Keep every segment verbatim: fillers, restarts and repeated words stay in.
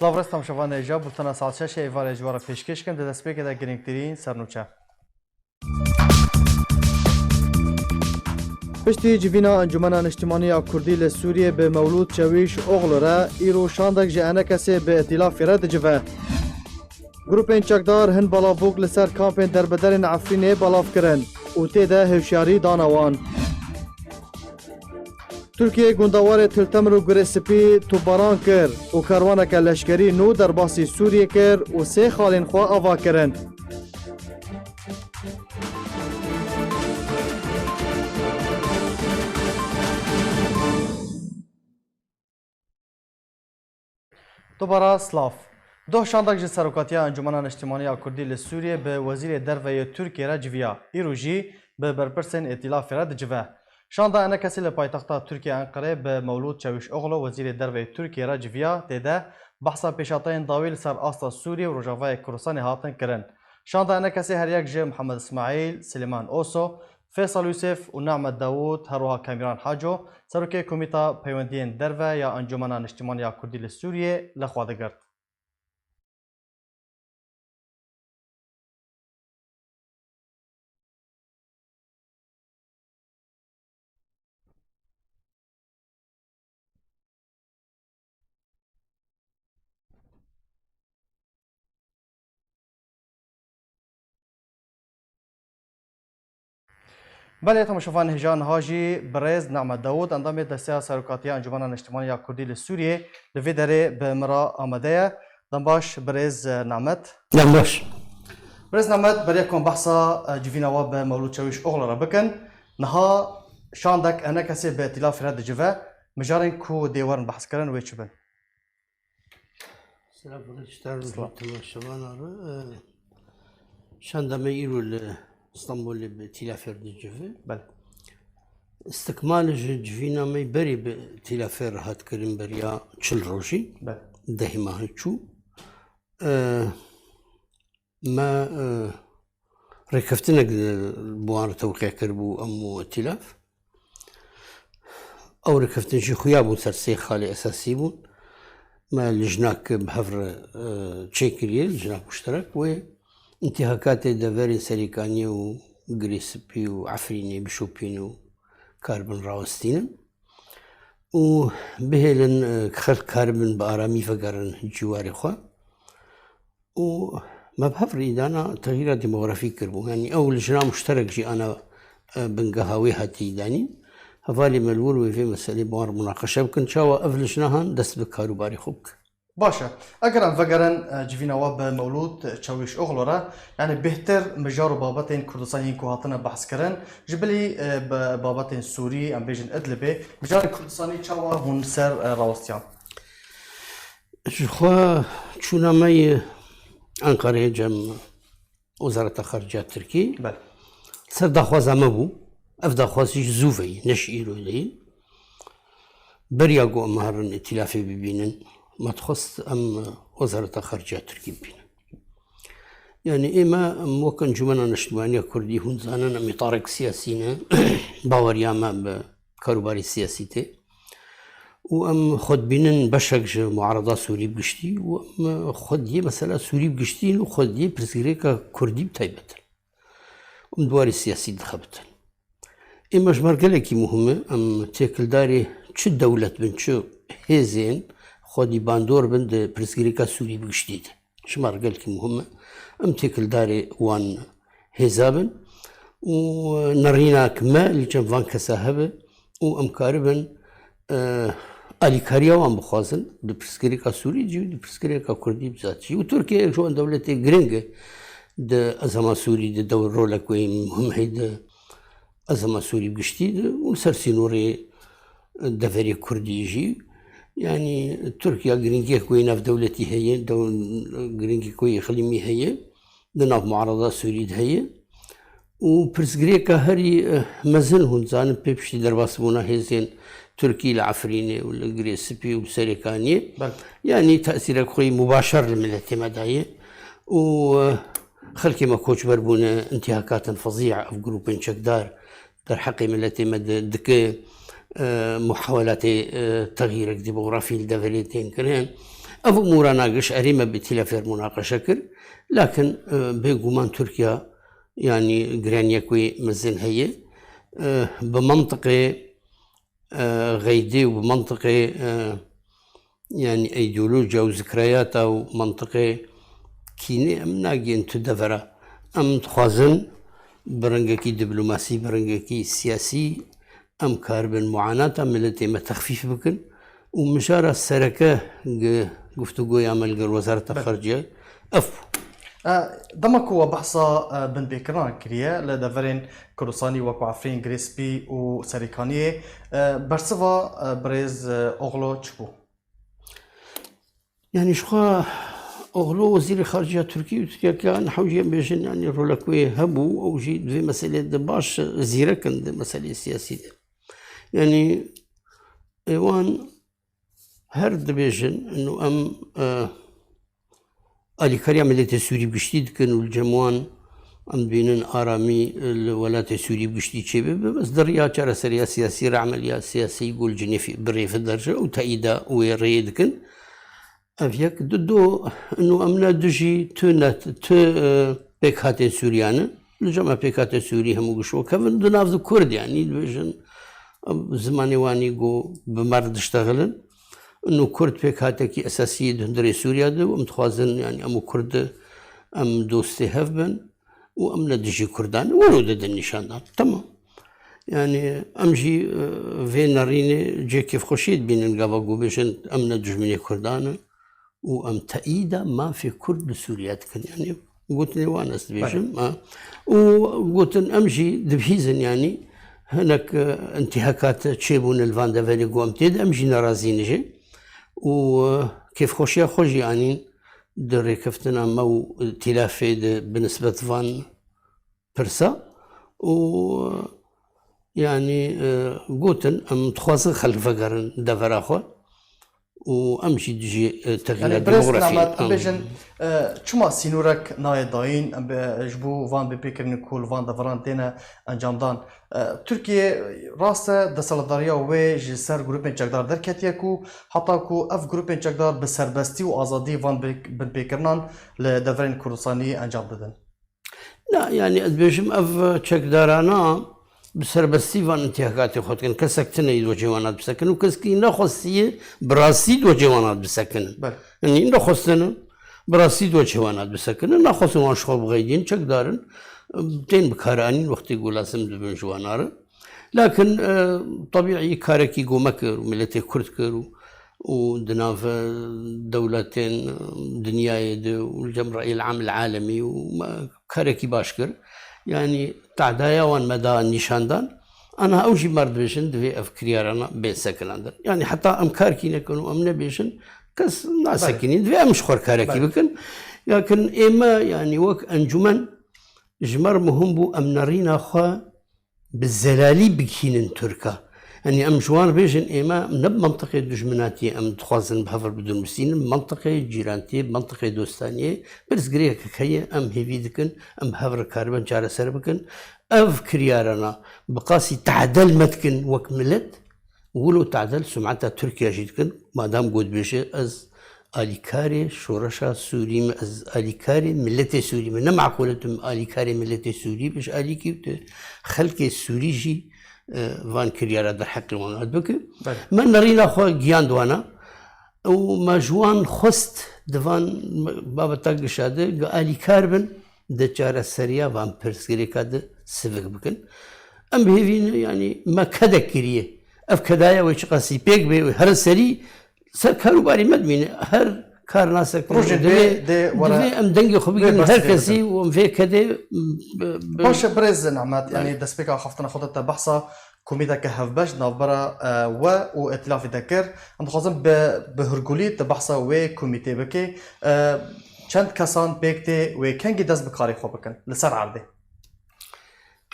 Silav rêz temaşevanê hêja, bultena saet şeş ê êvarê ji we re pêşkêş kim, di destpêkê de girîngtirîn sernûçe. Piştî civîna Encûmena Niştimanî ya Kurdî li Sûriyê bi Mewlûd Çewîş Oxlu re, îro şandek ji ENKSê bi îtîlafê re dicive. Grûpên çekdar hin balavok li ser kampên derbederên Efrînê belav kirin û tê de hişyarî dane wan. Tirkiye gundewarê Til Temir û Gurê Spî topbaran kir û karwaneke leşkerî nû derbasî Sûriyê kir û sê xalên xwe ava kirin. Dubara silav. Doh şandek ji Serokatiya Encûmena Niştimanî ya Kurdî li Sûriyê bi Wezîrê Derve yê Tirkiyê re civiya. Îro jî bi berpirsên îtîlafê re dicive. Şanda ENKSê li paytexta Tirkiyê Enqerê bi Mewlûd Çewîşoglu, Wezîrê Derve yê Tirkiyê re civiya, tê de behsa pêşhateyên dawî li ser asta Sûriyê û Rojavayê Kurdistanê hatin kirin. Şanda ENKSê her yek ji Mihemed Îsmaîl, Silêman Oso, Feysal Yûsif û Nehmet Dawûd, her wiha Kamîran Haco, serokê Komîta Peywendiyên Derve ya Encûmena Niştimanî ya Kurdî li Sûriyê, li xwe digirt. Belê, temaşevan hêja, niha jî birêz Nehmet Dawûd, endamê Desteya Serokatiya Encûmena Niştimanî ya Kurdî li Sûriyê, li vê derê bi min re amade ye. Dem baş, birêz Nehmet. Dem baş. Birêz Nehmet, beriya ku em behsa, e, civîna we bi Mewlûd Çewîşoglu re bikin, niha şandek ENKSê bi îtîlafê re dicive, mijarên ku dê werin behskirin wê çi bin? Silav û rêz ji te re, Silav. Ji temaşevanan re. E, şanda me îro li Stenbolê bi îtîlafê re dicive. Belê. Îstikmal ji civîna me berê bi îtîlafê re hat kirin beriya çil rojî. Belê. Dehê mehê çû. E, Me, e, rêkeftinek, e, bi wan re tewqî kiribû, em û îtîlaf. Ew rêkeftin jî xuya bûn, ser sê xalê esasî bûn. Me lijnak bi hev re, e, çêkiriye, lijnak muşterek. Wê întîhakatê deverên Serêkaniyê û Girê Spî û Efrînê bişopîn û karibin rawestînin. Û bihêlin, e, xelk karibin bi aramî vegerin cîwarê xwe. Û me bi hev re îdana texyîra demografîk kiribû. Yanî ew lijna muşterek jî ana, e, bingeha wê hatî îdanîn. Hevalê me li wir wê vê meselê bi wan re munaqeşe bikin. Çawa ev lijna han dest bi karûbarê xwe bikin. Baş e. Eger em vegerin, e, civîna we bi Mewlûd Çewîşoglu re, yanî bêhtir mijar û babetên Kurdistanê yên ku hatine behskirin, ji bilî, e, bi babetên Sûrî, em bêjin Idlibê, mijarên Kurdistanê çawa hûn ser, e, rawestiyan? Ji xwe çûna me yê Enqereyê cem Wezareta Xarica Tirkî. Belê. Ser daxwaza me bû. Ev daxwaz jî ji zû ve yî, ne ji îro de yî. Beriya ku em herin îtîlafê bibînin, me dixwest em Wezareta Xarica Tirkî bibînin. Yanî ê me, em wek Encûmena Niştimanî ya Kurdî, hûn zanin, em îtarek siyasî ne. Baweriya me bi karûbarê siyasî tê. Û em xwe dibînin beşek ji muarada Sûrî bi giştî û em xwe diyê mesela Sûrî bi giştî û xwe diyê pirsgirêka Kurdî bi taybet in. Em di warê siyasî dixebitin. Ê me ji me re gelekî muhim e, em têkildarê çi dewlet bin, çi hêzên xwedî bandor bin di pirsgirêka Sûrî bi giştî de. Ji me re gelekî muhim e. Em têkildarê wan hêza bin û nerînak me li cem van kesa hebe û em karibin, e, alîkariya wan bixwazin di pirsgirêka Sûrî jî û di pirsgirêka Kurdî bi zat jî. Û Tirkiye ji wan dewletê giring e di ezama Sûrî de, dew rolek wê muhim heye di ezama Sûrî bi giştî de û li ser sînorê deverê Kurdî jî. Yanî Tirkiye giringiyek wê navdewletî heye, dew-, giringiyek wê îqlîmî heye, di nav muarada Sûrî de heye. û pirsgirêka herî, eh, mezin hûn zanin pê piştî derbasbûna hêzên Tirkî li Efrînê û li Girê Spî û li Serêkaniyê. Belê. Yanî tesîrek xwe yî mubaşer li miletê me daye. Û, eh, xelkê me koçber bûne, intîhakatin fezî ev grûpên çekdar derheqê miletê me di-, dike, e, muhawelatê, e, texyîrek demografî li deverê tên kirin. Ev umûra nagiş erê me bi tîlefêr munaqeşe kir. Lakin, e, bêguman Tirkiye, yanî giraniyek wê mezin heye. E, bi mantiqê, e, xeydê û bi mantiqê, e, yanî îdeolojiya û zikrayata û mantiqê kînê em nagihên tu devera. Em dixwazin bi rengekî diplomasî, bi rengekî siyasî em karibin muanata miletê me texfîf bikin û mijara sereke gi-, guftûgoya me li gel Wezareta Belê. Xarice ev bû. E, dema ku we behsa, e, binpêkirinan kiriye li deverên Kurdistanî wek Efrîn, Girê Spî û Serêkaniyê, e, bersiva, e, birêz, e, Oxlo çi bû? Yanî ji xwe Oxlo wezîrê xarice ya Tirkî û Tirkiye ke niha jî em bêjin, yanî rolek wê hebû, ew jî di vê meselê de baş zîrek in di meseleyê siyasî de. Yanî ê wan her dibêjin, ino em, e, alîkariya miletê Sûrî bi giştî dikin û li cem wan em dibînin aramî li welatê Sûrî bi giştî çêbibe. Bes di riya çareseriya siyasî re emeliya siyasî ku li Cinêfî bi rê ve derce û teyîda wê rêyê dikin. Ev yek, di do, ino em ne dijî tu ne, tu, e, pêkhatên Sûriyan in. Li cem me pêkhatên Sûrî hemû giş wek hev in. Di nav de Kurd, yanî dibêjin, em zimanê wan î ku bi me re diştexilin. Ino Kurd pêkhatekî esasî ye di hundirê Sûriya de û em dixwazin, yanî em û Kurd, em dostê hev bin û em ne dijî Kurdan in. Wilo didin nîşandan. Temam. Yanî em jî, e, vê nerînê cê kêfxweşiyê dibînin gava ku bêjin em ne dijminê Kurdan in û em teyîda mafê Kurd li Sûriye dikin. Yanî gotinê wan ez dibêjim. Belê. Ha. Û gotin em jî dibihîzin, yanî hinek, e, intîhakat çêbûne li van deverê ku em tê de, em jî nerazî ne jê. Û, e, kêfxweşiya xwe jî anîn di rêkeftina me û tîlafê de bi nisbet van pirsa û, yanî, e, gotin, em dixwazin xelk vegerin devera xwe û em jî dijî, e, texîra Yanî birêz demografî. Nehmet, em bêjin, e, çima sînorek nayê dayîn, em be-, ji bo van binpêkirinên ku li van deveran têne encamdan? E, Tirkiye rast e, desthilatdariya wê ji ser grûpên çekdar derketiye ku heta ku ev grûpên çekdar bi serbestî û azadî van bi-, binpêkirinan li deverên Kurdistanî encam didin. Na, yanî ez dibêjim ev çekdarana bi serbestî van intîhakatê xwe dikin. Kesek tune yî di wecê wana dibisekinin û keskî nexwestiye bi rastî di wecê wana dibisekinin. Belê. Yanî nexwestine bi rastî di wecê wana dibisekinin. Nexwestin wan ji xwe bixeydîn, çekdarin, tên bi kar anîn wextê ku lazim dibin ji wana re. Lakin, e, tebîî karekî ku me kir û miletê Kurd kir û, û di nav, e, dewletên, e, dinyayê de û li cem reyil am el alemî û me karekî baş kir. Yanî tehdaya wan me da nîşandan. Aniha ew jî me re dibêjin, divê ev kiryarana bên sekinandin. Yanî heta em karkî nekin û em nebêjin, kes nasekinîn. Belê. Divê em ji xwe re karekî Belê. bikin. Lakin ê me, yanî wek encûmen ji me re muhim bû em nerîna xwe bi zelalî bigihînin Tirka. Yanî em ji wan re bêjin, ême ne bi mentiqê dijminatiyê em dixwazin bi hev re bidunusînin, bi mentiqê cîrantiyê, bi mentiqê dostaniyê, pirsgirêkek heye, em hêvî dikin, em bi hev re karibin çareser bikin. Ev kiryarana bi qasî tehdel me dikin wek milet, wilo tehdel sumeta Tirkiye jî dikin. Madam ku dibêje ez alîkarê şoreşa Sûrî me, ez alîkarê miletê Sûrî me. Ne meqûl e tu alîkarê miletê Sûrî be ji alîkî û tu xelkê Sûrî jî, e, van kiryara derheqê wan hat bike. Belê. Me nerîna xwe giyand wana û me ji wan xwest di van babeta gişa de gi alîkar bin di çareseriya van pirsgirêka de sivik bikin. Em bi hêvî ne, yanî me kedek kiriye. Ev kedaya wê çiqasî pêk bê, wê here serî ser karûbarî me dimîne. Her kar nasekin Rojên divê, dê, dê were divê em dengê xwe vê bigihînin her bersivê kesî bikin. û em vê kedê, m, b, b, Baş e, birêz Nehmet, Belê. yanî destpêka axaftina xwe de te behsa komîteke hevbeş navbera, e, we û Îtîlafê de kir. Em dixwazin bi, bi hurgulî tu behsa wê komîtê bikê. E, çend kesan pêk tê wê kengî dest bi karê xwe bikin li ser erdê?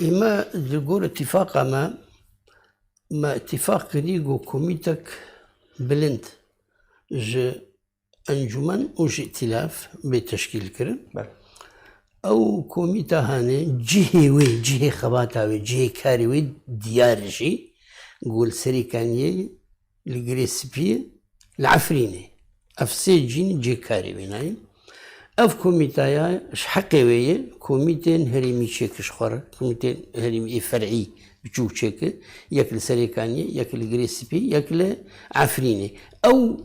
Ê me li gor îtîfaqa me, me îtîfaq kirî ku komîtek bilind ji encûmen û ji îtîlaf bê teşkîl kirin. Belê. Ew komîta hene cihê wê, cihê xebata wê, cihê karê wê diyar jî, ku li Serêkaniyê, li Girê Spî, li Efrînê. Ev sê cîn cihê karê wê nayên. Ev komîtaya ji heqê wê ye, komîtên herêmî çêke ji xwe re, komîtên herêmî ê fer'î biçûk çêke, yek li Serêkaniyê, yek li Girê Spî, yek li Efrînê. Ew,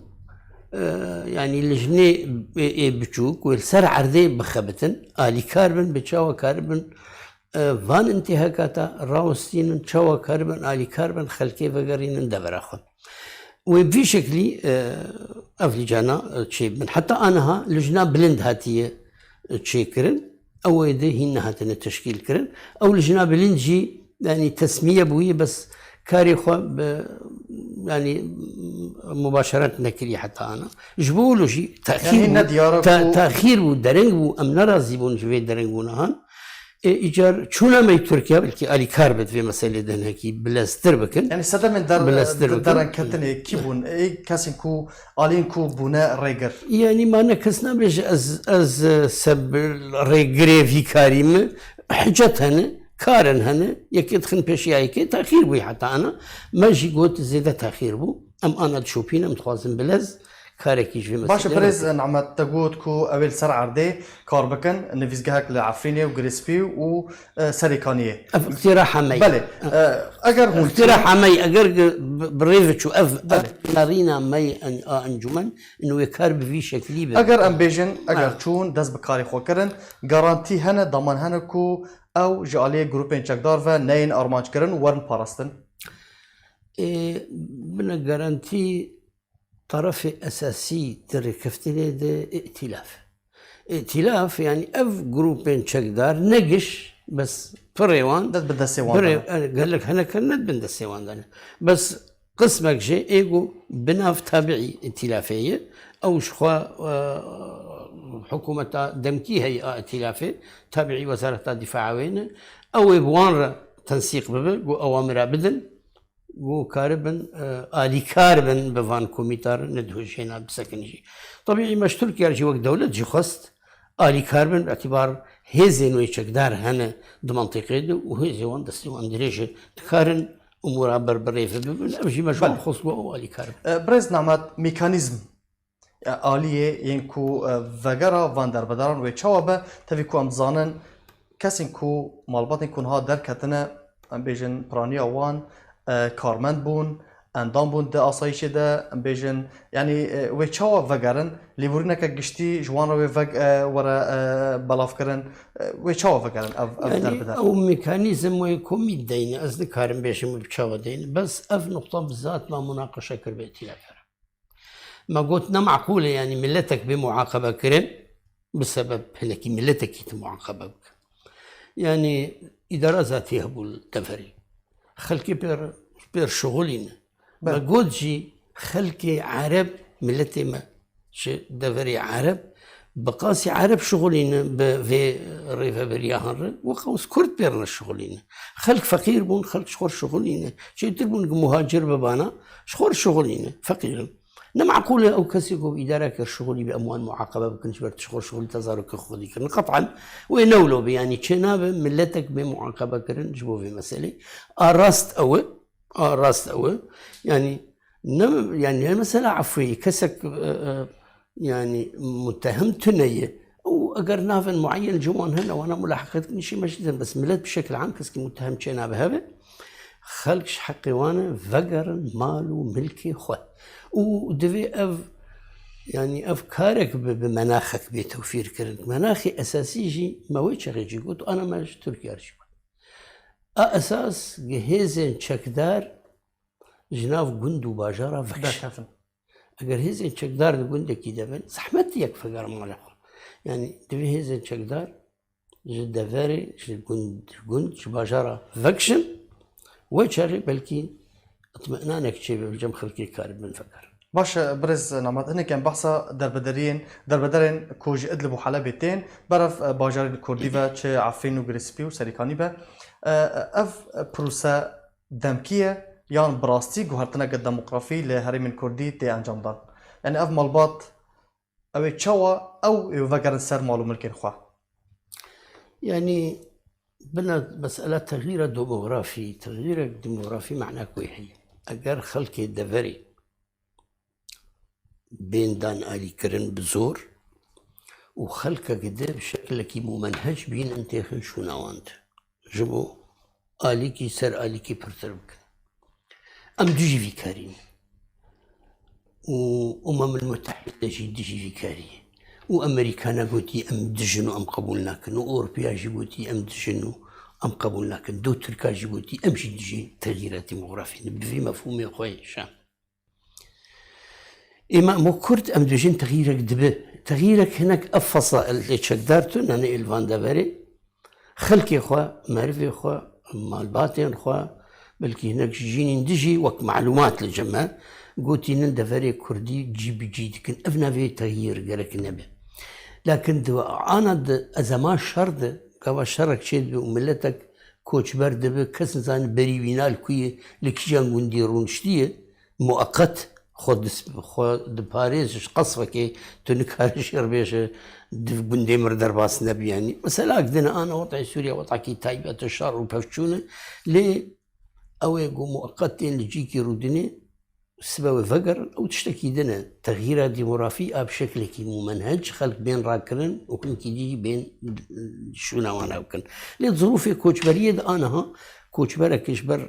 e, yanî lijnê ê, ê biçûk wê li ser erdê bixebitin, alîkar bin, bi çawa karibin, e, van întîhakata rawestînin, çawa karibin alîkar bin, xelkê vegerînin devera xwe. Wê bi vî şeklî, e, ev lîcana, e, çêbin. Heta aniha lijna bilind hatiye, e, çêkirin. Ew ê di hîn nehatine teşkîl kirin. Ew lijna bilind jî, yanî tesmiye bûye, bes karê xwe bi, yanî, mubaşeret nekiriye heta ana. Ji bo wilo jî texîr Yanî bû, ne diyar e te-, ku texîr bû, dereng bû, em nerazî bûn ji vê derengbûna han. Ê, îcar çûna me yê Tirkiye belkî alîkar be di vê meselê de hinekî bileztir bikin. Yanî sedemên der-, Bileztir de-, bikin. derenketinê kî bûn? Ê, kesên ku aliyên ku bûne rêgir? Yanî ma ne kes nabêje ez, ez, e, seb rêgirê vî karî me. Hicet hene, karin hene, yekê dixin pêşiya yekê, texîr bûye heta ana. Me jî got zêde texîr bû. Em ana dişopîn, em dixwazin bilez karekî ji vê Baş e, meselê Birêz bikin. Nehmet, te got ku ew ê li ser erdê kar bikin, nivîsgehek li Efrînê û Girê Spî û, e, Serêkaniyê. Ev îktiraha me ye. Belê, e, eger hûn Îktiraha me ye, eger bi, bi rê biçû, ev, ev Belê. nerîna me ye en-, a encûmen, in wê kar bi vî şeklî be. Eger em bêjin, eger Ha. çûn, dest bi karê xwe kirin, garantî hene, daman hene ku ew ji aliyê grûpên çekdar ve neyên armanc kirin û werin parastin? Ê, bine garantî terefê esasî di rêkeftinê de îtîlaf. Îtîlaf, yanî ev grûpên çekdar ne giş, bes pirê wan, Dest bi destê wan pirê, de ne. e, gelek hineke ne bin destê wan de ne. Bes qismek jê ê ku bi nav tabiî îtîlafê ye, ew ji xwe, e, hikûmeta demkî heye a îtîlafê, tabiî wezareta dîfaa wê ne. Ew ê bi wan re tensîq bibe, ku ewamira bidin. Ku karibin, e, alîkar bin bi van komîta re, ne di hojêna bisekin jî. Tebîî me ji Tirkiye re jî wek dewlet jî xwest alîkar bin, bi îtîbar hêzên wê çekdar hene di mentiqê de û hêzê wan destê wan dirêj e, dikarin umûra ber bi rê ve bibin. Ev jî me ji wan Belê. xwest ku ew alîkar bin. E, Birêz Nehmet, mekanîzm, e, aliyê yên ku, e, vegera van derbedaran wê çawa be, tevî ku em dizanin kesên ku malbatên ku niha derketine, em bêjin piraniya wan, e, karmend bûn, endam bûn di asayîşê de, em bêjin, yanî, e, wê çawa vegerin, lêborîneke giştî ji wan re wê veg-, e, were, e, belavkirin, e, wê çawa vegerin ev, ev Yanî derbeder? ew mekanîzm wê komît deyne, ez nikarim bêjim bi çawa deyne, bes ev nuqta bi zat me munaqeşe kir bi îtîlafê re. Me got, ne meqûl e, yanî miletek bê muaqebe kirin, bi sebeb hinekî miletekî tu muaqebe bike. Yanî îdara zatî hebû li deverê. Xelkê pêr, pêr şixulîne. Me Belê. got jî, xelkê ereb, miletê me ji deverê ereb, bi qasî ereb şixulîne bi vê rêveberiya han re, wek ew kurd pêr ne şixulîne. Xelk feqîr bûn, xelk ji xwe şixulîne. Çêtir bûn ku muhacir bibana, ji xwe şixulîne, feqîr in. Ne meqûl e ew kesê ku îdare kir şixulî be, em wan muaqebe bikin, ji ber tu ji xwe şixulî te zarokê xwe xwedî kirin. Qet'en wê ne wilo be, yanî çênabe miletek bê muaqebe kirin ji bo vê meselê. A rast ew e, a rast ew e. Yanî ne, yanî ne mesela efwê ye, kesek, e, e, yanî muttehim tune ye. Û eger navên mueyen ji wan hene, wana mulaheqet kin, şî me jî dizin, bes milet bi şekil am keskî muttehim çênabe hebe. Xelk ji heqê wan e, vegerin mal û milkê xwe. Û divê ev, yanî ev karek bi, bi menaxek bê tewfîr kirin. Menaxê esasî jî me wê çaxê jî got, ana me ji Tirkiye re jî got. A esas gi hêzên çekdar ji nav gund û bajara vekişin. Derkevin. Eger hêzên çekdar di gundekî de bin, zehmet yek vegerin mala xwe. Yanî divê hêzên çekdar ji deverê, ji gund, gund, ji bajara vekişin, wê çaxê belkî itminanek çêbe, bi cem xelkê karibin vegerin. Baş e, Birêz Nehmet, hinek em behsa derbederiyên, derbederên ku ji Idlib û Helebê tên, berev, e, bajarên Kurdî ve, çi Efrîn û Girê Spî û Serîkanî be, e, ev prose demkî ye yan bi rastî guhertineke demografî li herêmên kurdî tê encamdan? Yanî ev malbat, ew ê çawa ew ê vegerin ser mal û milkên xwe? Yanî bina mesela texîra demografî, texîrek demografî mehnek wê heye. Eger xelkê deverê bên dan alîkirin bi zor û xelkek di bi şekilekî mumenhec bînin têxin şûna wan de. Ji bo alîkî ser alîkî pirtir bikin. Em dijî vî karî ne. Û Umemul Mutehîde jî dijî vî karî ye. Û Amerîkana gotî em dijin û em qebûl nakin. Û Ewropiya jî gotî em dijin û em qebûl nakin. Do Tirka jî gotî em jî dijî texîra demografî ne. Bi vî mefhûmê xwe ye şam. Êma mo Kurd em dibêjin texîrek dibe. Texîrek hinek ev fesail lê çekdar tune ne êl van deverê. Xelkê xwe, merivê xwe, malbatên xwe, belkî hinek ji cînîn dijî wek malûmat li cem me, gotînin deverê Kurdî cî bi cî dikin. Ev navê texyîr gerek nebe. Lakin di ana di ezema şer de, gava şerek çêdibe û miletek koçber dibe, kes nizane berî wîna li ku ye, li kîjan gundî rûniştiye, mueqet xwe dis-, xwe diparêz ji qesfekê tu nikarî jê re bêje di gundê min re derbas nebî. Yanî meselak din ana wetayê Sûriye wetakî taybet e, şer û pevçûn e. Lê ew ê ku mueqet tên li cîkî rûdinê sibe wê vegerin, ew tiştekî din e. Texyîra demografî a bi şeklekî mumenhec xelk bên rakirin û hinkî dî bên şûna wan ew bikin. Lê di zirûfê koçberiyê de aniha koçberekê ji ber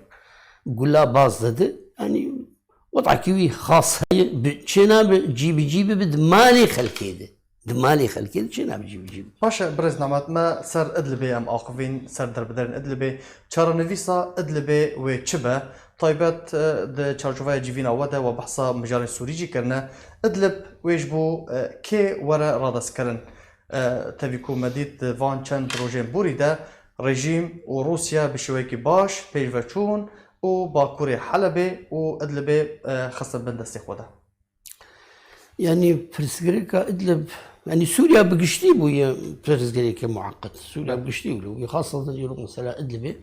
gula baz dide. Yanî Wetakî wî xas heye, bi, çênabe cî bi cî bibe di malê xelkê de. Di malê xelkê de çênabe cî bi cî bibe. Baş e, birêz Nemet, me ser Idlibê em axivîn, ser derbiderên Idlibê. Çarenivîsa Idlibê wê çi be? Taybet, e, di çarçoveya civîna we de we behsa mijarên Sûrî jî kirine. Idlib wê ji bo, e, kê were radestkirin? E, tevî ku me dît di van çend rojên borî de rejîm û Rûsya bi şêweyekî baş pêşveçûn û bakurê Helebê û Idlibê, e, xistin bin destê xwe de. Yanî pirsgirêka Idlib, yanî Sûriya bi giştî bûye pirsgirêkê mueqet. Sûriya bi giştî bûye. Wî xaseten îro mesela Idlibê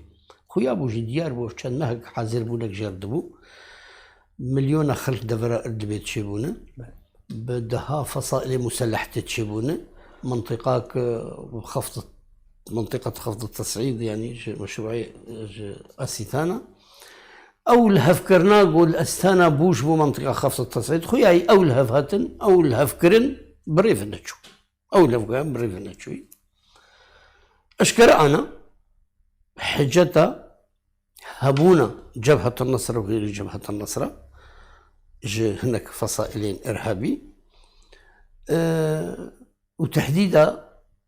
xuya bû jî diyar bû, çend mehek hazir bûnek jê re dibû. Milyona xelk devera Idlibê çêbûne. Bi deha fesailê muselleh tê çêbûne. Mintiqak, e, xeft, mintiqet xeft tesîd, yanî ji meşrûê, ji Asîtana. Ew lihevkirina ku li Astana bû ji bo mentiqa xeft tesîd, xuya yî ew lihevhatin, ew lihevkirin bi rê ve neçû. Ew lihevkirin bi rê ve neçûyî. Eşkere ana hiceta hebûna Cebhetin Nesra û xeyrî Cebhetin Nesra ji hinek fesailên irhabî, e, û tehdîda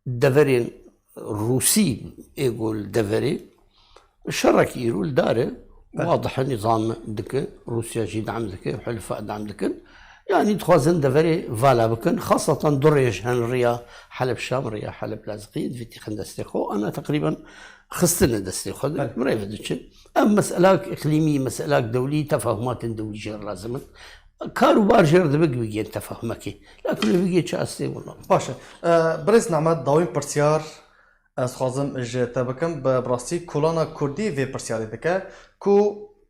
deverên Rûsî ê ku li deverê şerekî îro li dar e, Belê. Wadih e, nîzam dike, Rûsya jî dem dike, Hulifa dem dikin. Yanî dixwazin deverê vala bikin. Xaseten du rêj hen, riya Heleb Şam, riya Heleb Laziqî, divê têxin destê xwe. Ana teqrîben xistine destê xwe. Belê. Mirêve diçin. Ev meselak îqlîmî, meselak dewlî, tefahumatên dewlî jê re lazim in. Kar û bar jê re dibe bigihên tefahumekê. Lakin li bigihê çi astê wilo. Baş e. E, Birêz Nemet, dawîn pirsyar ez dixwazim ji te bikim, bi, bi rastî kolana Kurdî vê pirsyarê dike ku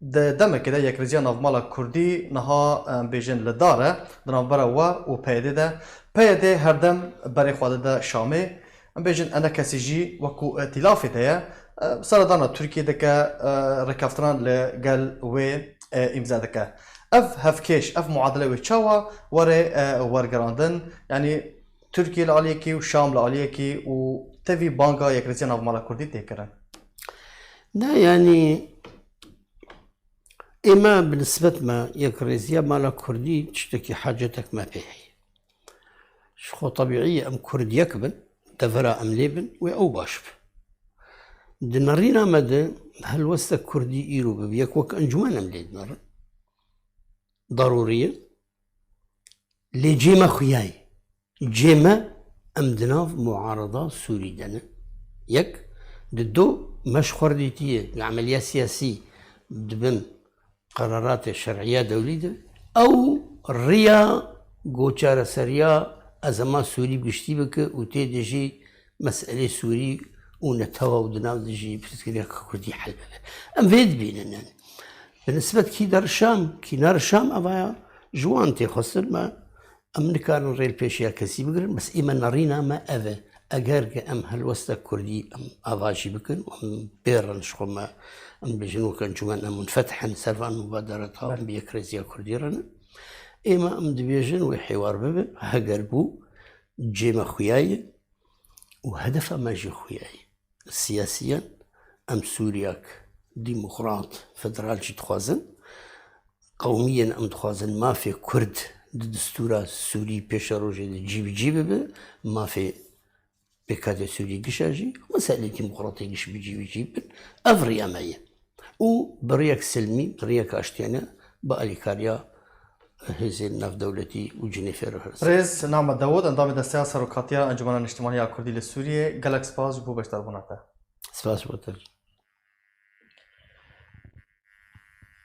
di demekê de Yekrêziya Navmala Kurdî niha, em bêjin, li dar e di navbera we û P Y D de. P Y D herdem berê xwe dide Şamê. Em bêjin, ENKSî jî wekû îtîlafê de ye. E, seredana Tirkiyê dike, e, rêkeftinan li gel wê, e, îmze dike. Ev hevkêş, ev muadele wê çawa were, e, wergerandin? Yanî Tirkiye li aliyekî û Şam li aliyekî û tevî banga Yekrêziya Navmala Kurdî tê kirin? Ne, yanî ê me bi nisbet me Yekrêziya Mala Kurdî tiştekî hacetek me pê heye. Ji xwe tebîî ye em Kurd yek bin, devera em lê bin, wê ew baş be. Di nerîna me de helwestek Kurdî îro bibe, yek wek encûmen em lê dinerin. Darûrî ye. Lê cê me xuya ye. Cê me em di nav muarada Sûrî de ne. Yek, di do me ji xwe re dîtiye li emeliya siyasî di bin qeraratê şer'iya dewlî de, ew riya ku çareseriya ezema Sûrî bi giştî bike û tê de jî meselê Sûrî û netewa û di nav de jî pirsgirêka kurdî hel bibe. Em vê dibînin, yani. Bi nisbet kî der Şam, kî ner Şam, evaya ji wan tê xwestin me. Em nikarin rê li pêşiya kesî bigirin, bes ê me nerîna me ev e. Eger ke em helwesta kurdî em ava jî bikin û em bêrin ji xwe me, em bêjin wek encûmen em munfetih in ser van mubaderata, em bi yekrêziya kurdî re ne. Ê me em dibêjin wê hêwar bibe, heger bû, cê me xuya ye û hedefa me jî xuya ye. Siyasiyen em Sûriyak demokrat, federal jî dixwazin. Qewmiyen em dixwazin mafê Kurd di distûra Sûrî pêşerojê de cî bi cî bibe, mafê pêkhatê Sûrî gişa jî, meselê demokratê giş bi cî bi cî bin. Ev riya me ye. Û bi riyek silmî, bi riyek aştiyane, bi alîkariya hêzên navdewletî û Cinêfê re hêrsin. Birêz Name Dawud, endamê Desteya Serokatiya Encûmena Niştimanî ya Kurdî li Sûriyê, gelek spas ji bo beşdarbûna te. Spas bo te.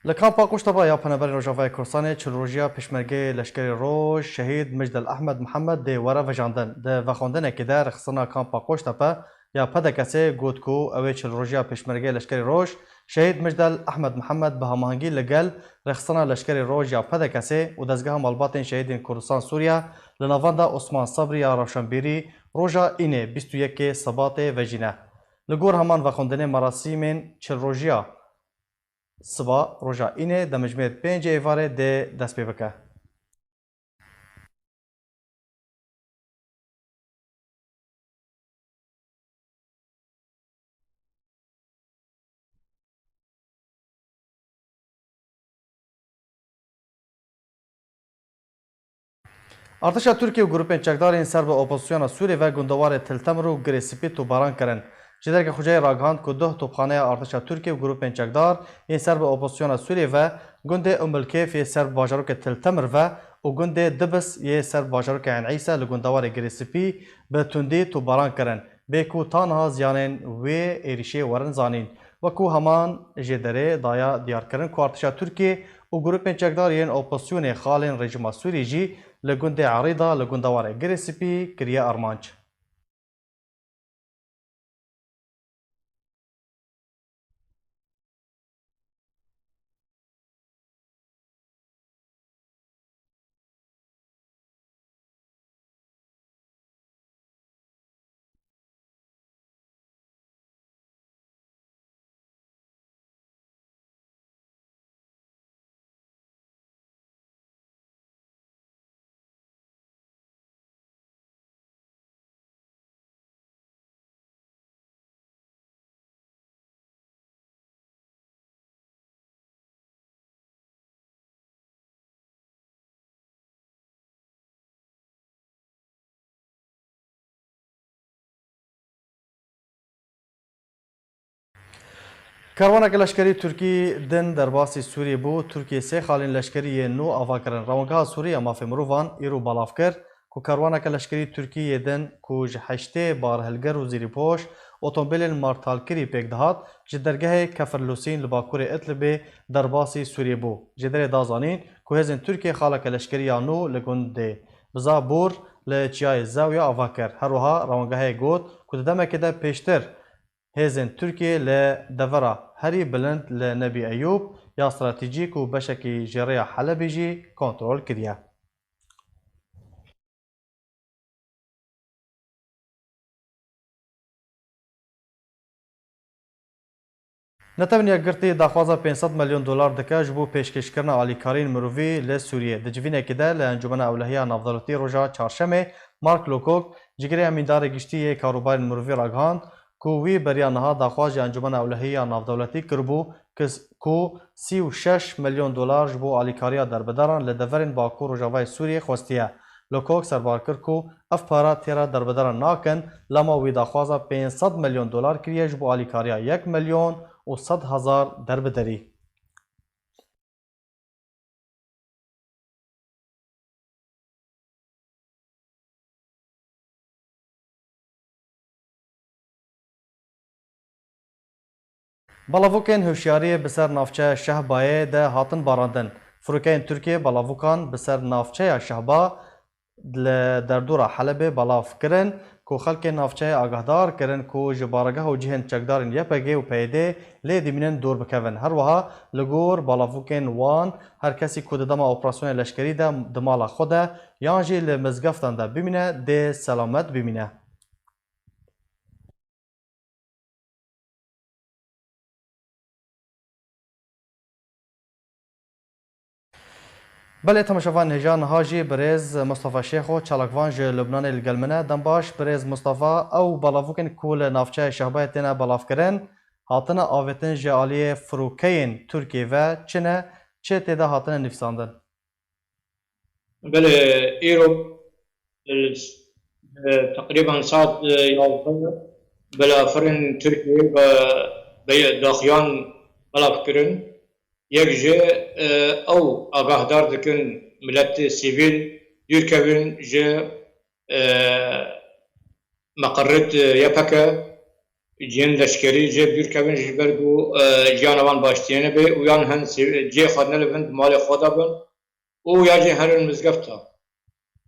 Li kampa Qoştepa ya Penaberên Rojavayê Kurdistanê çil rojiya Pêşmergeyê Leşkerê Roj Şehîd Mijdel Ehmed Mihemed dê were vejandin. Di vexwendinekê de rêxistina kampa Qoştepe ya P D K S'ê got ku ew ê çil rojiya Pêşmergeyê Leşkerê Roj Şehîd Mijdel Ehmed Mihemed bi hemahengî li gel rêxistina Leşkerê Roj ya P D K S'ê û Dezgeha Malbatên Şehîdên Kurdistan Sûriye li navenda Osman Sabrî ya Rewşenbîrî roja Înê bîst û yekê Sebatê vejîne. Li gor heman vexwendinê merasîmên çil rojiya siba roja Înê demijmêr pêncê êvarê dê dest pê bike. Artêşa Tirkiyê û grûpên çekdar yên ser bi opozisyona Sûriyê ve gundewarê Til Temir û Girê Spî topbaran kirin. Ji derke Xwecayê ragihand ku duh topxaneya artêşa Tirkiyê û grûpên çekdar yên ser bi opozisyona Sûriyê ve gundê Umulkêf yê ser bi bajarokê Til Temir ve û gundê Dibis yê ser bi bajarokê Eyn Îse li gundewarê Girê Spî bi tundî topbaran kirin, bê ku ta niha ziyanên wê êrîşê werin zanîn. Wekû heman jêderê daye diyarkirin ku artêşa Tirkiyê û grûpên çekdar yên opozisyonê xalên rejîma Sûrî jî li gundê Erîda li gundewarê Girê Spî kiriye armanc. Karwaneke leşkerî Tirkî din derbasî Sûriyê bû, Tirkiyê sê xalên leşkerî yên nû ava kirin. Rewangeha Sûrî ya Mafê Mirovan îro belav kir ku karwaneke leşkerî Tirkî yê din ku ji heştê barhilgir û zîrîpoş, otomobîlên martalkirî pêk dihat, ji dergehê Kefir Lûsîn li bakurê Idlibê derbasî Sûriyê bû. Jêderê da zanîn ku hêzên Tirkiyê xaleke leşkerî ya nû li gundê Bizabûr li çiyayê Zewya ava kir. Her wiha rewangehê got ku di demekê de pêştir hêzên Tirkiyê li devera herî bilind li Nebî Eyûb ya stratejîk û beşekî ji rêya Helebê jî kontrol kiriye. Netewên Yekgirtî daxwaza pênc sed milyon dolar dike ji bo pêşkêşkirina alîkariyên mirovî li Sûriyê. Di civînekê de li Encûmena Ewlehiya Navdewletî roja Çarşemê, Mark Lowcock, cigirê emîndarê giştî yê karûbarên mirovî ragihand ku wî beriya niha daxwaz ji Encûmena Ewlehî ya Navdewletî kiribû ku sî û şeş milyon dolar ji bo alîkariya derbidaran li deverên Bakur Rojavayê Sûriyê xwestiye. Lowcock serbar kir ku ev para têra derbidaran nakin, lema wî daxwaza pênc sed milyon dolar kiriye ji bo alîkariya yek milyon û sed hezar derbiderî. Belavokên hişyariyê bi ser navçeya Şehbayê de hatin barandin. Firokeyên Tirkiyê belavokan bi ser navçeya Şehba li derdora Helebê belav kirin ku xelkê navçeyê agahdar kirin ku ji baregeha û cihên çekdarên Y P G û P Y D lê dimînin dûr bikevin. Her wiha li gor balavûkên wan, her kesî ku di dema operasyonê leşkerî de di mala xwe de yan jî li mizgeftan de bimîne, dê selamet bimîne. Belê, temaşevan hêja niha jî birêz Mustafa Şêxo, çalakvan ji Lubnanê li gel min e. Dem baş, birêz Mustafa, ew balavûkên ku li navçeya Şehbayê têne belavkirin, hatine avêtin ji aliyê firokeyên Tirkiyê ve çi ne, çi tê de hatine nivîsandin? Belê, îro, e, e, teqrîben saet, e, yazdeh belavkirin Tirkiyê ve, ve daxuyan belav kirin. Yek jî, e, ew agahdar dikin miletê sivîl dûr kevin ji, e, meqerrêt, e, Y P G, cihên leşkerî jê dûr kevin ji ber ku, e, jiyana wan baş têne be û yan hin sivî-, cihê xwe nelivin, di malê xwe de bin. û ya jî herin mizgefta.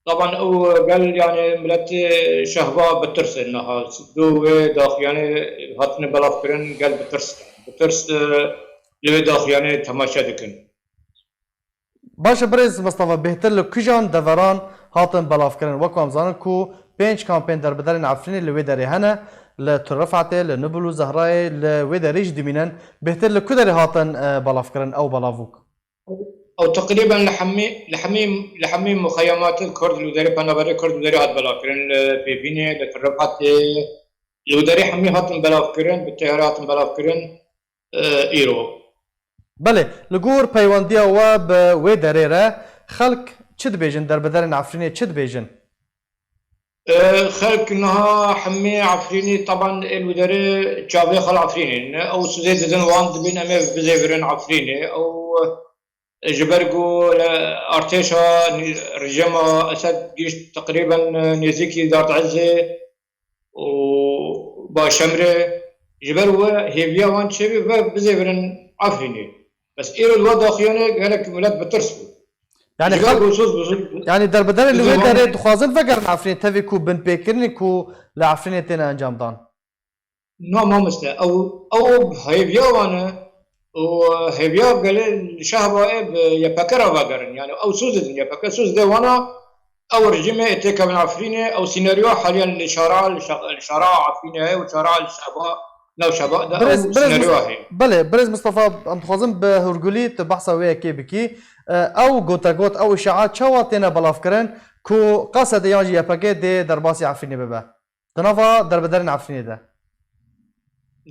Taban ew gel, yani, miletê Şehba bi tirs e niha. Du wê daxuyanê hatine belavkirin, gel bi tirs e. Bi tirs, e, li wê daxuyanê temaşe dikin. Baş e, birêz Mistefa, bêhtir li kujan deveran hatin belavkirin? Wek em zanin ku pênc kampên derbiderên Efrînê li wê derê hene, li Til Rifetê, li Nubul û Zehrayê, li wê derê jî dimînin. Bêhtir li ku derê hatin, e, belavkirin ew belavûk? Ew teqrîben li hemî, li hemî, li hemî muxeyematê Kurd li derê, penaberê Kurd li derê hat belavkirin, li Pêvînê, li Tiripatê, li derê hemî hatin belavkirin, bi teyare hatin belavkirin, e, îro. Belê, li gor peywendiya we bi wê derê re xelk çi dibêjin, derbiderên Efrînê çi dibêjin? E, xelk niha hemî Efrînî, taban ê li derê çavê xwe li Efrînê ne. Ew sizê didin wan, dibên em ê bizêvirin Efrînê. Ew, e, ji ber ku li artêşa nî-, rejîma Esed gihişt teqrîben, e, nêzîkî Dardezê û Başemrê. Ji ber wê hêviya wan çêbî ve bizêvirin Efrînê. Bes îro li we daxuyanê gelek milet bi tirs bû. Yani Ji ber xelk, ku soz bi soz, yani derbiderên li wê derê dixwazin vegerin Efrînê, tevî ku binpêkirinê ku li Efrînê têne encam dan. Na mamoste, ew, ew hêviya wan e û hêviya gelê li Şehbayê bi Y P G re vegerin. Yani ew soz didin Y P G, soz dê wana, ew rejîmê ê têkevin Efrînê, ew sînaryoya haliyan li şara, li şa-, li şara Efrînê heye û şara li Şehba, nav Şehba de Birêz, ew birêz sînaryoya Mus-, heye. Belê, birêz Mistefa, em dixwazin bi hûrgulî tu behsa wê yekê bikî. E, ew gotegot, ew îşaet çawa têne belavkirin ku Qesedê yan jî Y P G dê derbasî Efrînê bibe? Di nava derbiderên Efrînê de.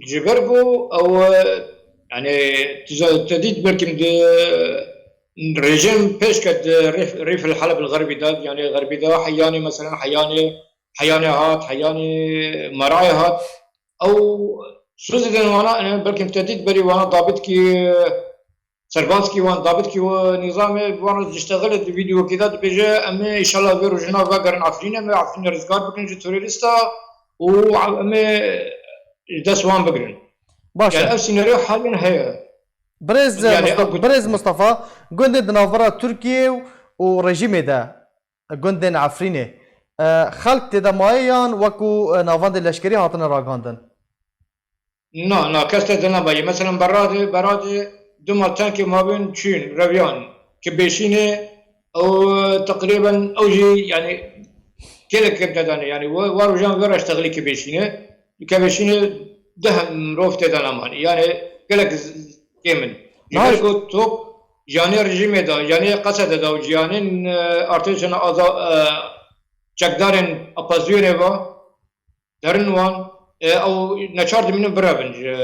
Ji ber ku ew, e, yani, tu za-, te dît belkim di rejîm pêş ket di Rîf, Rîf el Heleb el Xerbî de, yani Xerbî de, Heyanê, meselen, Heyanê, Heyanê hat, Heyanê Merayê hat. Ew soz didin wana, yani, belkim te dît berî wana dabît kî, e, Serbazkî wan, dabîtkî wan nîzamê wan ji ştexilê di vîdeokî de dibêje, em ê înşallah vê rojina vegerin Efrînê, em ê Efrînê rizgar bikin ji terorîsta û em ê ji dest wan bigirin. Baş e. Yani ev sînaryo haliyan heye. Birêz Yani Mustafa, ev got- Birêz Mustafa, gundên di navbera Tirkiyê û rejîmê de, gundên Efrînê, e, xelk tê de maye yan wekû, e, navendê leşkerî hatine ragandin? Na, na, kes te dina bayê. Mesela Beradê, Beradê du mal tankê mabin çûn, reviyan. Ki bêşînê, ew teqrîben, ew jî, yani, gelek kêm te danê. Yani, we, we rojan vera ştexilî ki bêşînê. Ki bêşînê deh mirov te dana manî. Yani, gelek z-, kêm in. Ji Baş. ber ku top, yanê rejîmê de, yanê Qesede de, û yanên, e, artêşên aza-, e, çekdarên opozîsyonê ve, derin wan, e, ew neçar dimînin birevin ji,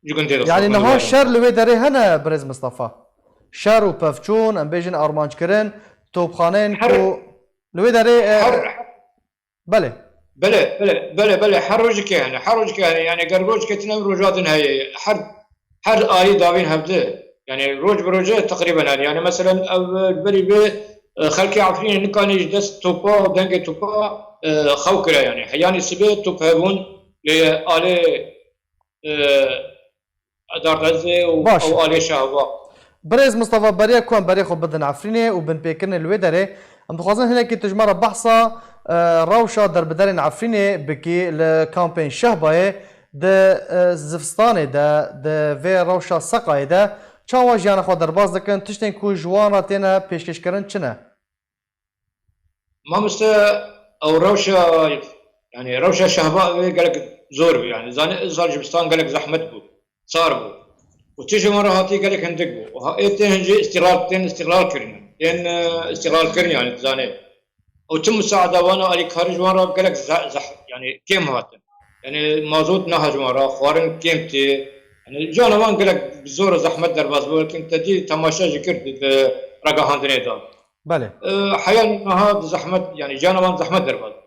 ji gundê de. Yani niha şer li wê derê hene, birêz Mistefa? Şer û pevçûn, em bêjin armanc kirin, topxaneyên Her ku li wê derê, e, her, belê. Belê, belê, belê, belê, her rojikê hene, her rojikê hene. Yani ger rojikê tune, roja din heye. Her Her alî davîn hevdi. Yani roj bi roje teqrîben hene. Yani meselen ev berî bi, e, xelkê Efrînê nikanî ji dest topa û dengê topa, e, xew kire yani. Heyanî sibê top hebûn lê alê, e, Dardezê û Baş. ew alê Şehba. Birêz Mistefa, beriya ku em berê xwe bidin Efrînê û binpêkirinê li wê derê, Em dixwazin hinekî tu ji me re behsa, e, rewşa derbiderên Efrînê bikî li kampên Şehbayê, di, e, zivistanê de, di vê rewşa seqayê de çawa jiyana xwe derbas dikin, tiştên ku ji wan re têne pêşkêşkirin çi ne? Mamoste, ew rewşa, yani rewşa Şehba wê gelek zor bû, yani zanî, îsal zivistan gelek zehmet bû, sar bû. Û tiştê wan re hatî gelek hindik bû. Û ha, ê tên hin jî îstîqlal, tên îstîqlal kirin. Tên, e, îstîqlal kirin, yani zanî. Û tim musaada wan û alîkarî ji wan re gelek ze-, zeh-, yani kêm hatin. Yani mazot neha ji wan re, xwarin kêm tê. Yani cana wan gelek bi zor û zehmet derbas bû. Wekî te dî temaşe jî kir di, di ragihandinê de. Belê. E, heya niha di zehmet, yani cana wan zehmet derbas bû.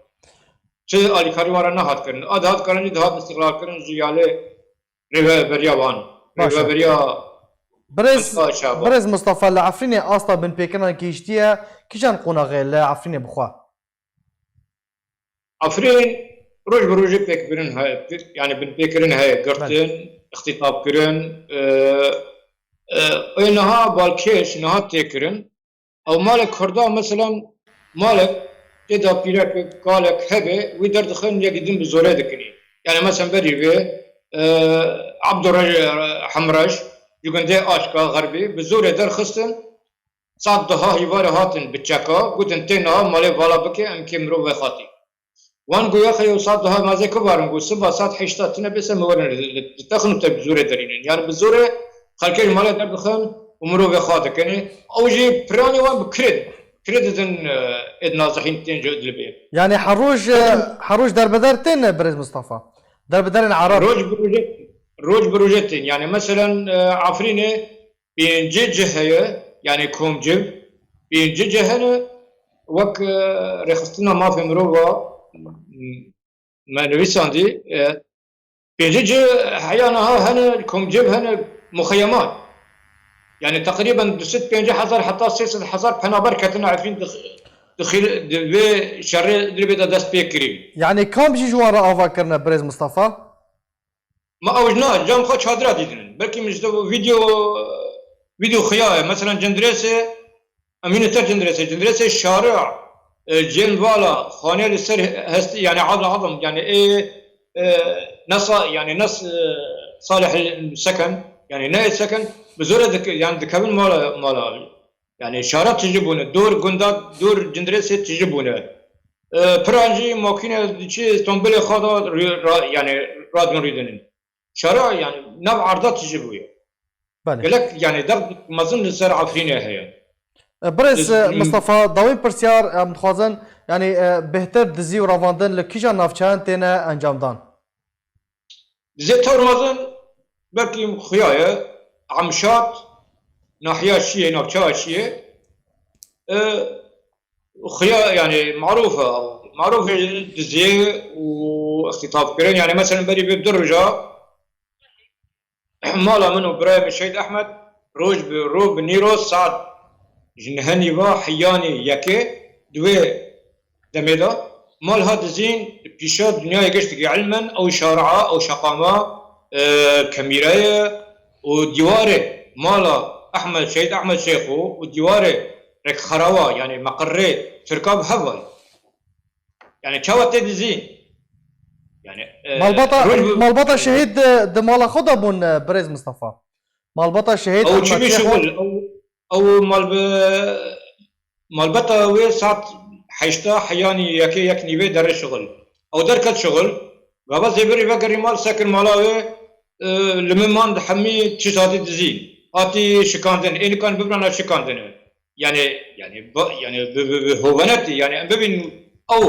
Çi alîkarî wan re nehat kirin. A dihat kirin jî dihat îstîqlal kirin ji yalê rêveberiya wan. Baş e. Rêveberiya Birêz, Mustafa Şaban. Birêz Mustafa, li Efrînê asta binpêkirinan gihîştiye kîjan qonaxê li Efrînê bixwe? Efrîn roj bi rojê pêkbirin heye, yani binpêkirin heye, girtin, Belê. Îxtîtafkirin, e, e, ê niha balkêş, niha tê kirin. Ew malek Kurda, meselan, malek tê de pîrek, kalek hebe, wî derdixin, yekî din bi zorê dikinî. Yani, meselan, berî vê, e, Abdurrej-, Hemrej, ji gundê Aşka Xerbî, bi zorê derxistin, sed duha hîvarê hatin bi çeka, gotin, tê niha malê vala bike, em kê mirov vexatî. Wan got, ya xeyo, saet duha mazê kivarin, got, siba saet heşta tine bêse, me werin li, li, li texin û te bi zorê derînin. Yani bi zorê xelkê ji malê derdixin û mirovê xwe dikin. Ew jî piranî wan bi kirê, kirê didin, e, êd nazihîn tên ji Idlibê. Yani her roj, e, her roj derbeder tên, e, birêz Mustafa? Derbederên Ereb. Roj bi rojê, roj bi rojê tên. Yani meselen, e, Efrînê pêncî cih heye, yani komciv, pêncî cih hene, wek, e, Rêxistina Mafê Mirova, m-, me nivîsandî, e, pêncî cih heya niha hene, komciv hene, muxeyemat. Yani teqrîben du sed pêncî hezar heta sê sed hezar penaber ketine Efrîn di, di xîl-, di vê şerê Idlibê de dest pê kirî. Yani kam jî ji wan re ava kirine, birêz Mustafa? Ma ew ji na cem xwe çadira dîtinin. Belkî min ji te vîdeo, vîdeo xiya ye. Mesela Cindirêsê, em hînê te Cindirêsê. Cindirêsê şari'a, e, cên vala, xanê li ser hestî, yani azm azm, yani ê, e, nesa, yani nes, e, Salih Seken, yani ne Seken, bi zorê dik-, yani dikevin mala, mala. Yani şara tijî bûne, dor gunda, dor Cindirêsê tijî bûne. E, piran jî makîne diçî Stenbolê xwe da rû-, ra-, yani radin rûdinin. Şara yani nav arda tijî bûye. Belê. Gelek yani derd mezin li ser Efrînê heye. E, birêz, Li e, Mistefa, dawîn pirsyar, em dixwazin, yani, e, bêhtir dizî û revandin li kîjan navçeyan têne encamdan? Dizê tewr mezin belkî xuya ye, Emşat, nahiya Şiyê, navçeya Şiyê. E, xuya, yani, marûf e. Marûf e diziyê û îxtîtafkirin. Yani, mesela berî vê du roja mala min û birayê min Şehîd Ehmed roj bi roj bi nîro saet ji nehê nîva heyanî yekê di wê demê de mal hat dizîn, pîşa dinyayê gişt dikî ilmen, ew şaria, ew şeqama, e, kemîreye û dîwarê mala Ehmed, Şehîd Ehmed Şêxo û dîwarê Rêkxerawa, yani meqirrê Tirka bi hev ve. Yani çawa tê dizîn? Yani, e, Malbata, roj bi malbata şehîd di, di mala xwe de bûn, e, birêz Mistefa. Malbata şehîd Ew Ehmed çi bî Şêxo. Şixul? Ew, ew mal bi, malbata wê saet heşta heyanî yekê yek nîvê derê şixul. Ew derket şixul. Gava zêberî vegerî mal, sekir mala wê, e, li min man di hemî tişt hatî dizîn. Hatî şikandin. Ê nikan bibrana şikandine. Yani, yani, ba-, yani, bi, bi, bi hovanetî, yani, em bibîn ew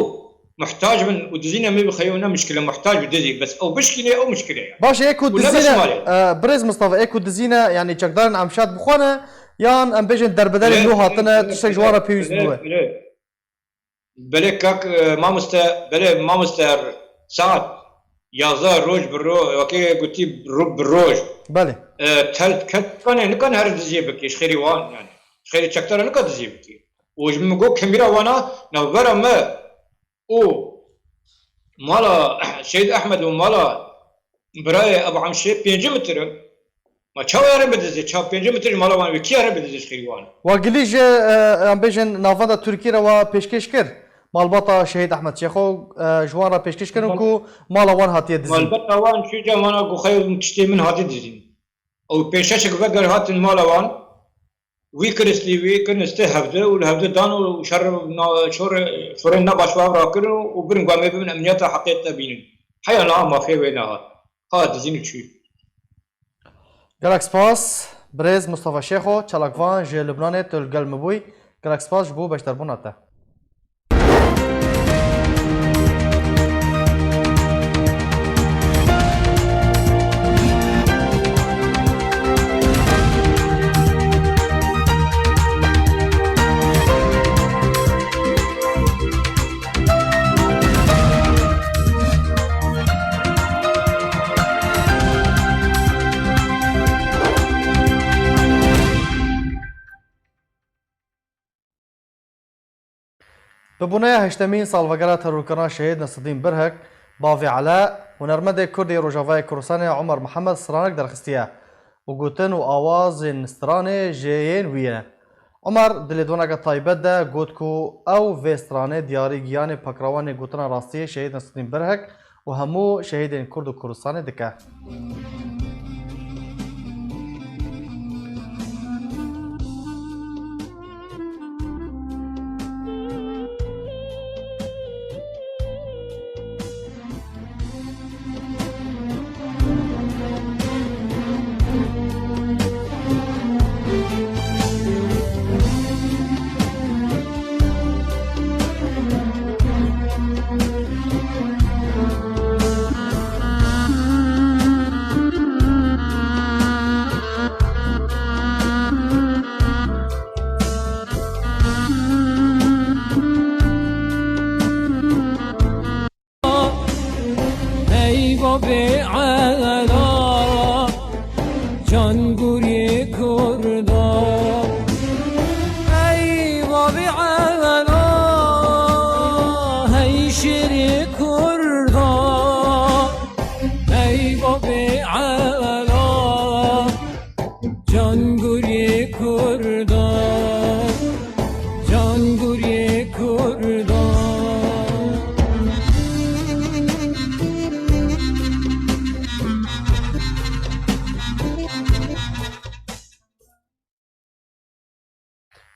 muhtac bin û dizîne me bixeyo ne mişkile, muhtac bi dizî, bes ew bişkîne, ew mişkile yani. Baş e, ê ku û ne dizîne, bes malê. E, birêz Mistefa, ê ku dizîne, yani, çekdarên Emşat bixwane, yan em bêjin derbedarên Lê, nû hatine, lê, tiştek ji wan re pêwîst lê, bûye. Lê. Belê kak, e, mamoste, belê mamoste, saet yazdeh roj bi ro-, wekê gotî ro-, bi roj. Belê. E, tel ket kanê, nikan her diziyê bikî, ji xêrî wan yani. Ji xêrî çekdara nika diziyê bikî. Û ji min got kemîra wana navbera me û mala Şehîd Ehmed û mala birayê Ebu Emşê pêncî metre. Ma çawa here bidizê? Çawa pêncî metre ji mala wan wê? Kî here bidizê ji xêrî wan? Wa gilî ji, e, em bêjin, navenda Tirkî re wa pêşkêş kir. Malbata Şehîd Ehmed Şêxo, e, ji wan re pêşkêş kirin ku mala wan hatiye dizîn. Malbata wan çû cem wana ku xeyr tiştê min hatî dizîn. Ew pêşeşek veger hatin mala wan. Wî kiristî wî kirin stê hevde û li hevde dan û şer na-, şor-, şorên nebaş bi hev rakirin û birin ku em ê bibin emniyeta heqê te bînin. Heya niha mafê wê nehat. Ha dizîn û çû. Gelek spas, birêz Mustafa Şêxo, çalakvan ji Lubnanê tu li gel min bûyî. Gelek spas ji bo beşdarbûna te. Bi boneya heştemîn salvegera terorkirina Şehîd Nesedîn Birhik, bavê Ela, hunermendê Kurd ê Rojavayê Kurdistanê Omer Mihemed stranek derxistiye û gotin û awazên stranê jê yên wî ye. Omer di lêdoneke taybet de got ku ew vê stranê diyarî giyanê pakrewanê gotina rastiyê Şehîd Nesedîn Birhik û hemû şehîdên Kurd û Kurdistanê dike. Ey babê Ela, can gurê Kurda. Ey babê Ela, hey şêrê Kurda. Ey babê Ela, can gurê Kurda, can gurê Kurda.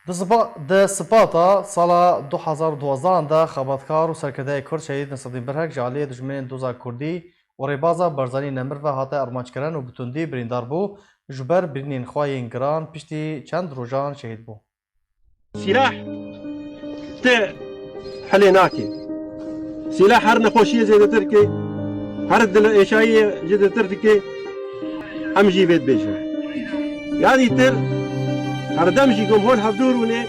Di sipa-, di sipata sala du hazar û duwazdeh de xebatkar û serkirdeyê Kurd Şehîd Nesedîn Birhek ji aliyê dijminên doza Kurdî û rêbaza Barzanî Nemir ve hate armanckirin û bi tundî birîndar bû. Ji ber birînên xwe yên giran piştî çend rojan şehîd bû. Sîlah te helê nake. Sîlah her nexweşiyê zêdetir dike, her dil êşayiyê zêdetir dike. Em jî vê dibêjin. Ya dîtir, herdem jî ku em hol hevdûr bûne,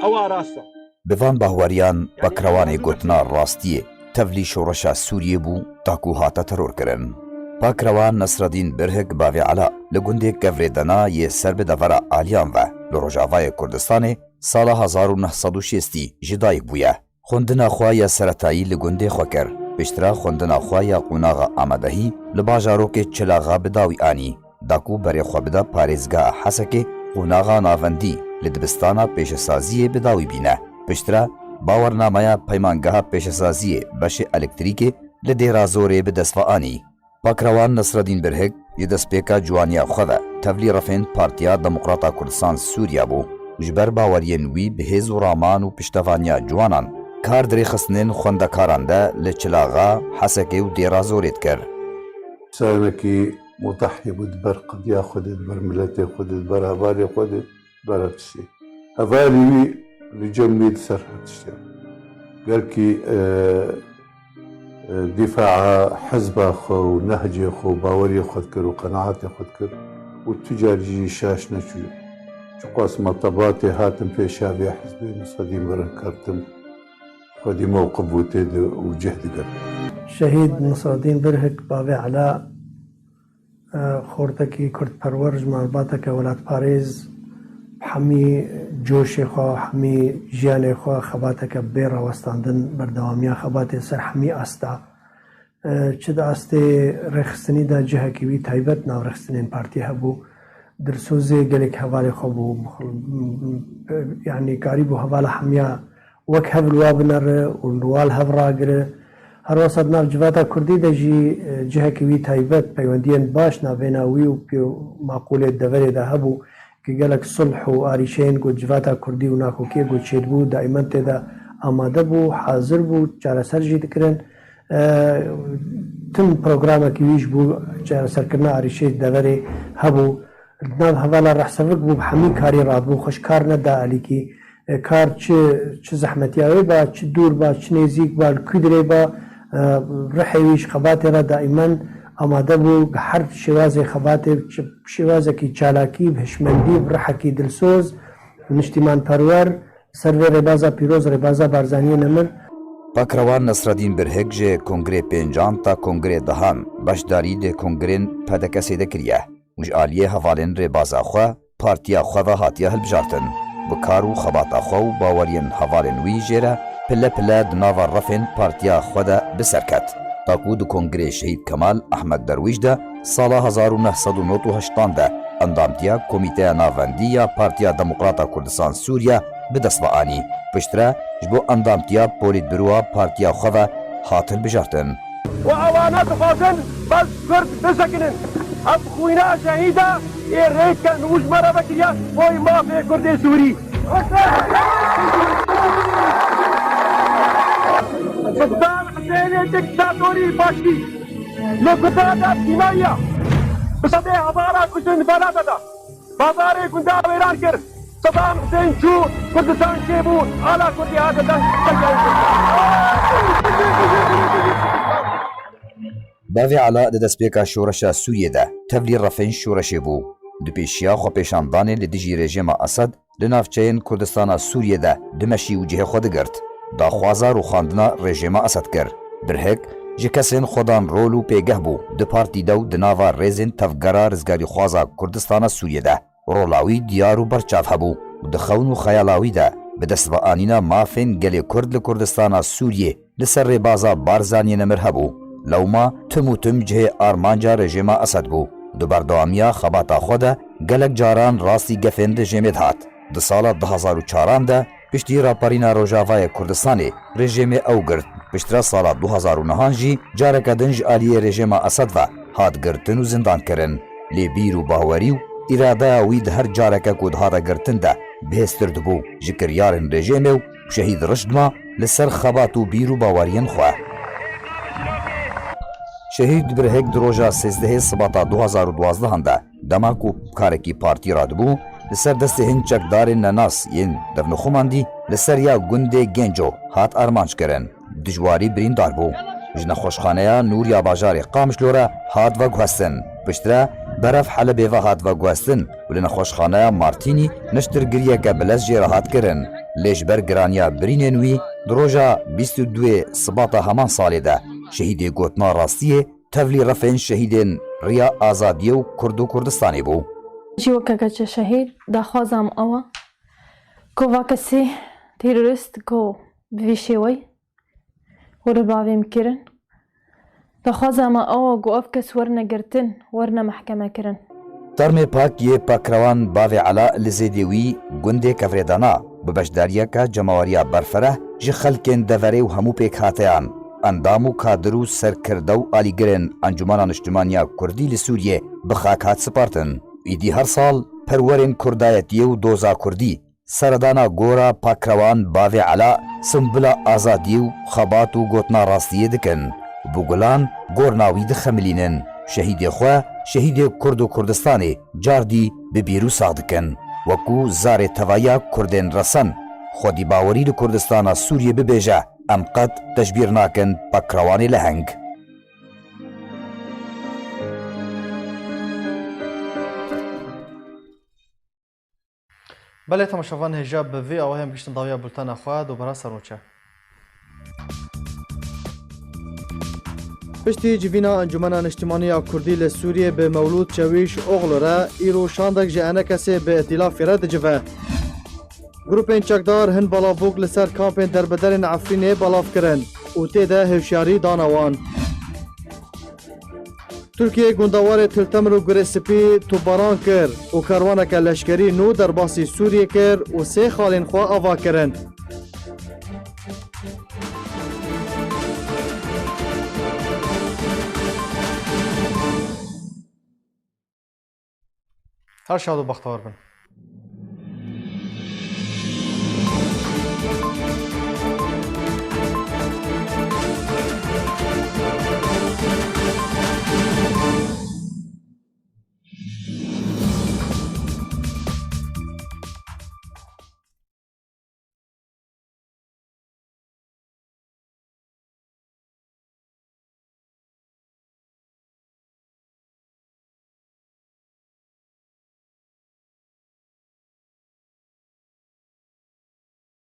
ew a rast e. Bi van bahweriyan pakrewanê gotina rastiyê tevlî şoreşa Sûriyê bû, ta ku hate terorkirin. Pakrewan Nesredîn Birhik bavê Ela li gundê Kevrê Dena yê ser bi devera Aliyan ve li Rojavayê Kurdistanê sala hezar û neh sed û şêstî ji dayik bûye. Xwendina xwe ya seretayî li gundê xwe kir. Piştre xwendina xwe ya qonaxa amadehî li bajarokê Çilaxa bi dawî anî. Da ku berê xwe bida parêzgeha Hesekê, qonaxa navendî li dibistana pêşesaziyê bi dawî bîne. Piştre bawernameya peymangeha pêşesaziyê beşê elektrîkê li Dêra Zorê bi dest ve anî. Pakrewan Nesredîn Birhik ji destpêka ciwaniya xwe ve tevlî refên Partiya Demokrata Kurdistan Sûriya bû. Ji ber baweriyên wî bi hêz û raman û piştevaniya ciwanan, kar di rêxistinên xwendekaran de li Çilaxa, Hesekê û Dêra Zorê dikir. Însanekî mudahî bû di ber qediya xwe de, di ber miletê xwe de, di ber hevalê xwe de, di ber her tiştê. Hevalê wî li cem wî di ser her tiştê. Gelkî, e, e, dîfaa hizba xwe û nehcê xwe û baweriyê xwe dikir û qenaetê xwe dikir û tu car jî şaş neçû. Çiqas me tebatê hatin pêşa vê hizbê Nesredîn Birhik kertin, xwedî mewqif bû tê de û cih digirt. Şehîd Nesredîn Birhik bavê Ela, e, xortekî kurdperwer, ji malbateke welatparêz, hemî coşê xwe, hemî jiyanê xwe xebateke bê rawestandin, berdewamiya xebatê ser hemî asta. e, çi di astê rêxistinî de cihekî wî taybet nav rêxistinên partiyê hebû. Dilsozê gelek hevalê xwe bû, yanî karîbû hevala hemiya wek hev li wa binere û li wa li hev ragire. Her wesa di nav civata kurdî de jî, e, cihekî wî taybet, peywendiyên baş navbêna wî û pêw-, maqûlê deverê de hebû, ku gelek sulh û arîşeyên ku civata kurdî û nakokiyê ku çêdibû, daîmen tê de amade bû, hazir bû, çareser jî dikirin. E, tim programekî wî ji bo çareserkirina arîşeyê deverê hebû. Di nav hevala rehsevik bû, bi hemî karî radibû, xwe ji kar neda alîkî. E, kar çi, çi zehmetiya wê ba, çi dûr ba, çi nêzîk ba, li ku dirê ba, e, rihê wî ji xebatê re daîmen amade bû, bi her şêwazê xebatê, çi şêwazekî çalakî, bi hişmendî, bi rihekî dilsoz, niştîmanperwer, li ser vê rêbaza pîroz, rêbaza Barzaniyê nemir. Pakrewan Nesredîn Birhik ji Kongrê pêncan ta Kongrê dehan beşdarî di kongrên P D K S'ê de kiriye û ji aliyê hevalên rêbaza xwe, partiya xwe ve hatiye hilbijartin. Bi kar û xebata xwe û baweriyên hevalên wî jê re pile pile di nava refên partiya xwe de bi ser ket. Ta ku di Kongrê Şehîd Kemal Ehmed Derwîş de sala hezar û neh sed û nod û heştan de endamtiya Komîteya Navendî ya Partiya Demokrata Kurdistan Sûriye bi dest ve anî. Piştre ji bo endamtiya Polîtbîroya partiya xwe ve hat hilbijartin. Û ewana dixwazin bes Kurd bisekinin. Ev xwîna şehîda ê rêk ken û ji me re vekiriye boy mafê Kurdê Sûrî. Sedam Husênê diktatorî faşî li Kurda de kîmaya bi sedê hezara kuştin felate da. Bazarê gunda wêran kir. Sedam Husên çû, Kurdistan çêbû, ala Kurdî hate dan. Bavê Ela di destpêka şoreşa Sûriyê de tevlî refên şoreşê bû. Di pêşiya xwepêşandanê li dijî rejîma Esed li navçeyên Kurdistana Sûriyê de dimeşî û cihê xwe digirt. Daxwaza rûxandina rejîma Esed kir. Birhik ji kesên xwedan rol û pêgeh bû di partî de û di nava rêzên tevgera rizgarîxwaza Kurdistana Sûriyê de. Rola wî diyar û berçav hebû û di xewn û xeyala wî de bi destveanîna mafên gelê Kurd li Kurdistana Sûriyê li ser rêbaza Barzaniyê nemir hebû. Lewma tim û tim cihê armanca rejîma Esed bû. Di berdewamiya xebata xwe de gelek caran rastî gefên rejîmê dihat. Di sala du hezar û çaran de piştî raparîna Rojavayê Kurdistanê rejîmê ew girt. Piştre sala du hezar û nehan jî careke din ji aliyê rejîma Esed ve hat girtin û zindan kirin. Lê bîr û bawerî û îradeya wî di her careke ku dihate girtin de bihêztir dibû ji kiryarên rejîmê û şehîd rişt ma li ser xebat û bîr û baweriyên xwe. Şehîd Birhik di roja sêzdehê Sibata du hezar û duwazdeh de dema ku karekî partî radibû, li ser destê hin çekdarên nenas yên devnixumandî li ser ya gundê Genco hat armanc kirin. Dijwarî birîndar bû. Ji nexweşxaneya Nûr ya bajarê Qamişlo re hat veguhestin. Piştre berev Helebê ve hat veguhestin û li nexweşxaneya Martînî niştirgiriyeke bilez jê re hat kirin. Lê ji ber giraniya birînên wî di roja bîst û duyê Sibata heman salê de şehîdê gotina rastiyê tevlî refên şehîdên Riya Azadiyê û Kurd û Kurdistanê bû. Jî weke keçe şehîd, daxwaza min ew e ku va kesî terorîst ku bi vî şêweyî were bavê min kirin. Daxwaza me ew e ku ev kes werine girtin, werine mehkeme kirin. Termê pak yê Pakrewan Bavê Ela li zêdê wî gundê Kevrêdana bi beşdariyeke cemaweriya berfereh ji xelkên deverê û hemû pêkhateyan, endam û kadir û serkirde û alîgirên Encûmena Niştimanî ya Kurdî li Sûriyê bi xak hat spartin. Îdî her sal perwerên kurdayetiyê û doza kurdî seredana gora Pakrewan Bavê Ela, simbula azadiyê û xebat û gotina rastiyê dikin. Bi gulan gorna wî dixemilînin. Şehîdê xwe, şehîdê Kurd û Kurdistanê cardî bi bîr û sax dikin. Wekû zarê tevayiya Kurdên resen, xwedî bawerî li Kurdistana Sûriyê bibêje, em qet teşbîr nakin Pakrewanê leheng. Belê temaşevan, hêja bi vê awayê em gihiştin dawiya bultena xwe, dubara ser nûçe. Piştî civîna Encûmena Niştimanî ya Kurdî li Sûriyê bi Mewlûd Çewîş Oxlu re îro şandek ji enekesê bi îtîlafê re dicive. Grûpên çekdar hin balavok li ser kampên derbederên Efrînê belav kirin û tê de hişyarî dana wan. Tirkiye gundewarê Til Temir û Gurê Spî topbaran kir û karwaneke leşkerî nû derbasî Sûriyê kir û sê xalên xwe ava kirin. Her şad û bextewar bin.